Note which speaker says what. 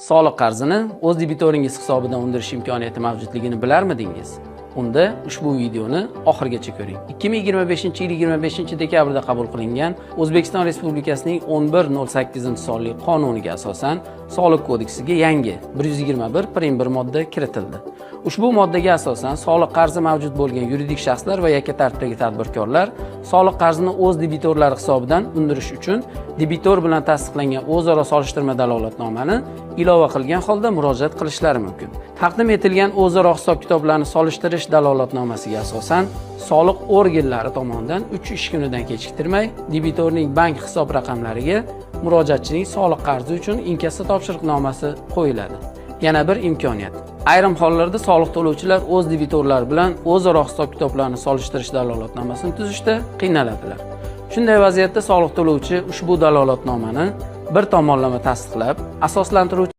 Speaker 1: Soliq qarzini o'z debitoringiz hisobidan undirish imkoniyati mavjudligini bilarmidingiz? Unda ushbu videoni oxirigacha ko'ring. 2025-yil 25-dekabrda qabul qilingan O'zbekiston Respublikasining 1108-sonli qonuniga asosan Soliq kodeksiga yangi 121 prim 1 modda kiritildi. Ushbu moddaga asosan soliq qarzi mavjud bo'lgan yuridik shaxslar va yakka tartibdagi tadbirkorlar soliq qarzini o'z debitorlari hisobidan undirish uchun debitor bilan tasdiqlangan o'zaro solishtirma dalolatnomani ilova qilgan holda murojaat qilishlari mumkin. Taqdim etilgan o'zaro hisob-kitoblarni solishtirish dalolatnomasiga asosan soliq organlari tomonidan 3 ish kunidan kechiktirmay debitorning bank hisob raqamlariga murojaatchining soliq qarzi uchun inkasso topshiriqnomasi qo'yiladi. Yana bir imkoniyat. Ayrim hollarda soliq to'lovchilar o'z debitorlari bilan o'zaro hisob-kitoblarni solishtirish dalolatnomasini tuzishda qiynaladilar. Shunday vaziyatda soliq to'lovchi ushbu dalolatnomani bir tomonlama tasdiqlab, asoslantiruvchi